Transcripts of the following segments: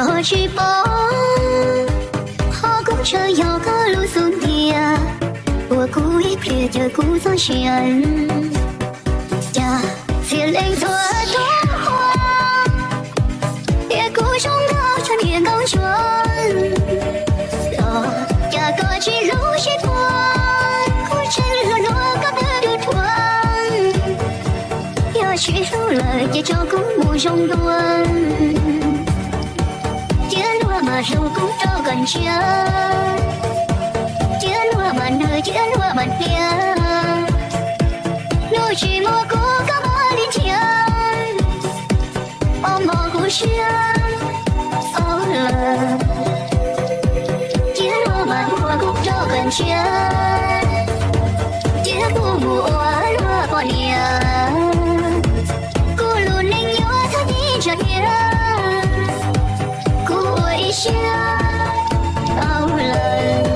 Ho tsis paub, qhov kuv ntshaw yog koj lub xub ntiag, ua kuv ib pliag ces kuv txhob siab. Cas txhia leej txhua tus ua, tias kuv zoo nkauj cov niag nkauj ntsuag los, cas koj tsis hlub sib tua, kuv tseem luag luag koj twb tu thuam. Yog tsis hlub lawm ces tso kuv mus zoo dua, cia luag mas hlub kuv rau kom ntsiag, cia luag mas nws cia luag mas tiag. Hnub tsis muaj kuv koj mam li nrhiav, o mog kuv siab xaus lawm. Cia luag mas hlub kuv rau kom ntsiag, cia kuv mus ua luag poj niam. Kuv lub neej yuav txhob cia ntsa tiag, kuv ua ib siab xaus lawm.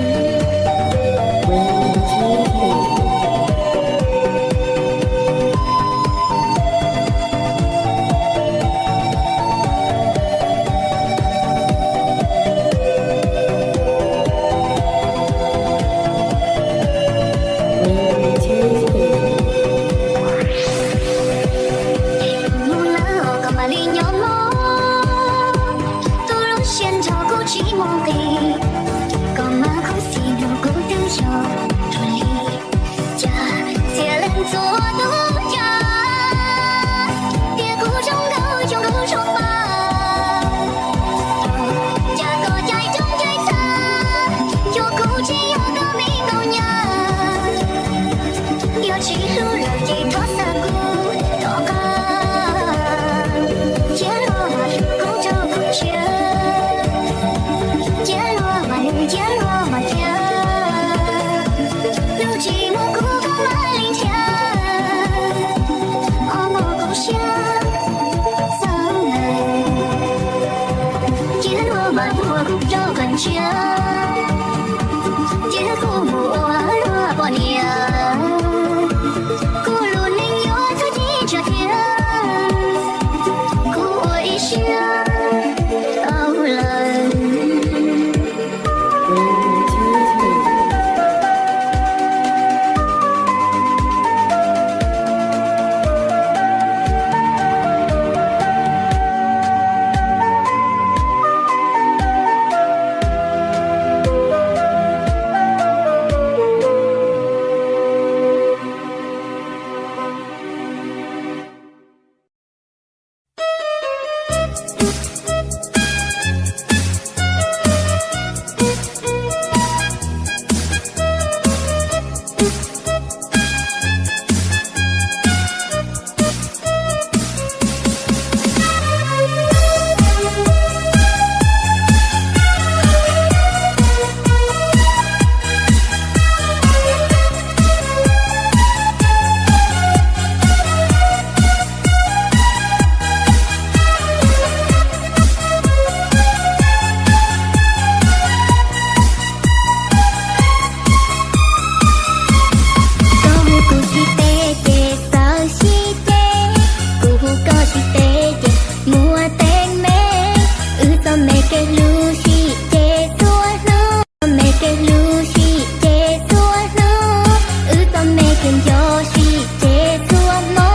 Mus lawm koj mam li nyob mog, tus lub siab nrog kuv tsis muaj nqis, koj mas khuv xim nrog kuv twb yog dhau li. Cas txhia leej txhua tus ua, tias kuv zoo nkauj zoo nkauj zoo pa, cas koj caij coob caij txha, yog kuv tsis yog koj me nkauj nyab. Yog tsis hlub lawm ces thov xa kuv tom qab, cia luag mas hlub kuv rau kom ntsiag, cia luag mas nws cia luag mas tiag. Hnub tsis muaj kuv koj mam li nrhiav, o mog kuv siab xaus lawm. Cia luag mas hlub kuv rau kom ntsiag, cia kuv mus ua luag poj niam. Kuv lub neej yuav txhob cia ntsa tiag, kuv ua ib siab xaus lawm. Koj hu kuv sib teb ces txawj sib ceg, kuv hu koj sib teb ces muaj teeb meem. Wb txoj me kev hlub sib ceg txhua hnub, txoj me kev hlub sib ceg txhua hnub, wb txoj me kev nco sib ceg txhua hmo.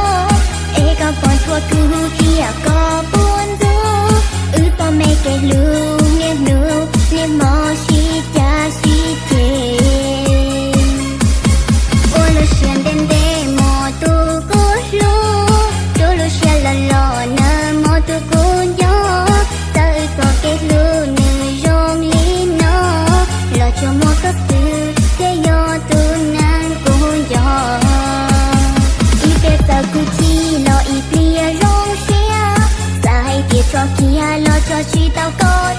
Es koj puas ntshua kuv thiab koj puas ntxub wb txoj me kev hlub niaj hnub niaj hmo sib cav sib ceg? Ua lub siab ntev ntev mog tus kuv hlub, rub lub siab los los nawb mog tus kuv nco. Txawm wb txoj kev hlub nws zoo li no, los tsuas muaj koj xwb thiaj yog tus neeg kuv nco. Ib pliag txawm kuv chim los ib pliag zoo siab, xav hais tias tso kiag los tso tsis tau koj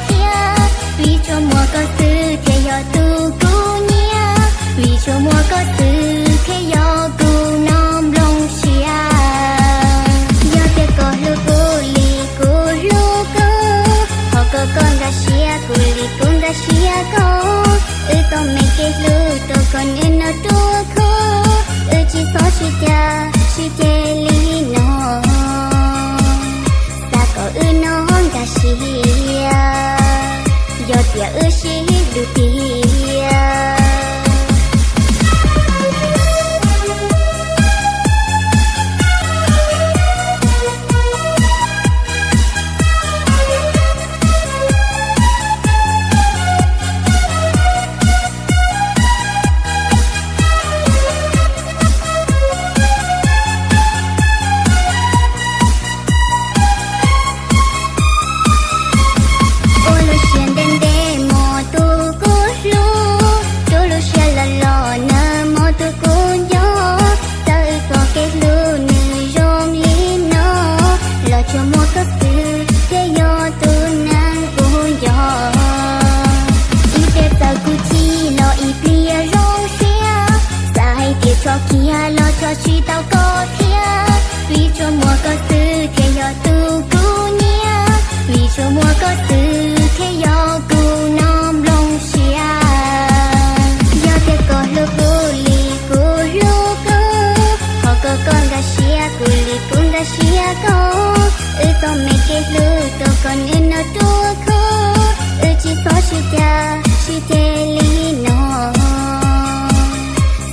Tso kiag los tso tsis tau koj thiab, vim tsuas muaj koj xwb thiaj yog tus kuv nyiam, vim tsuas muaj koj xwb thiaj yog kuv noj nplooj siab. Yog tias koj hlub kuv li kuv hlub koj, thov kom koj nkag siab kuv li kuv nkag siab koj. Wb txoj me kev hlub tuaj kom nws noj ruaj khov, wb tsis txhob sib cav sib ceg li no,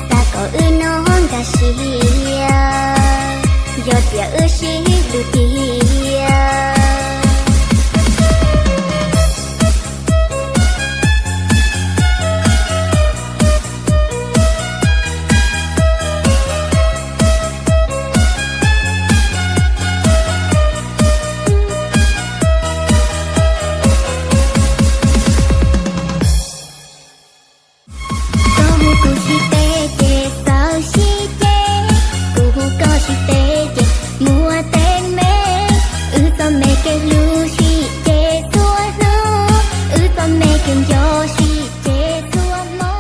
xav kom wb noj nkag siab, yog tias wb sib hlub tiag. Koj hu kuv sib teb ces xav sib ceg, kuv hu koj sib teb ces muaj teeb meem. Wb txoj me kev hlub sib ceg txhua hnub, wb txoj me kev nco sib ceg txhua hmo.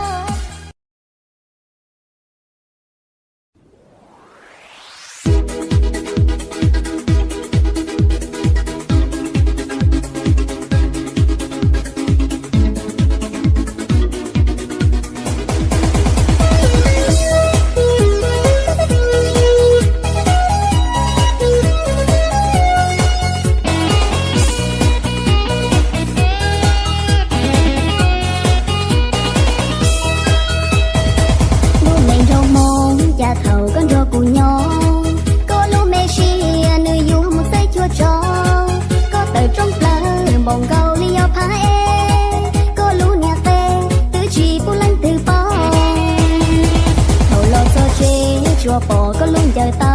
Lub me nraug Hmoob cas thaum koj nrog kuv nyob, koj lub me sia nws yuav mus txeeb cuag tsov, koj tawm rooj plawv npaum nkaus li yog phab ej, koj lub niag qe twb tsis pub leej twg paub. Thaum los txog tsev tsuas pom koj lub ncaws tau.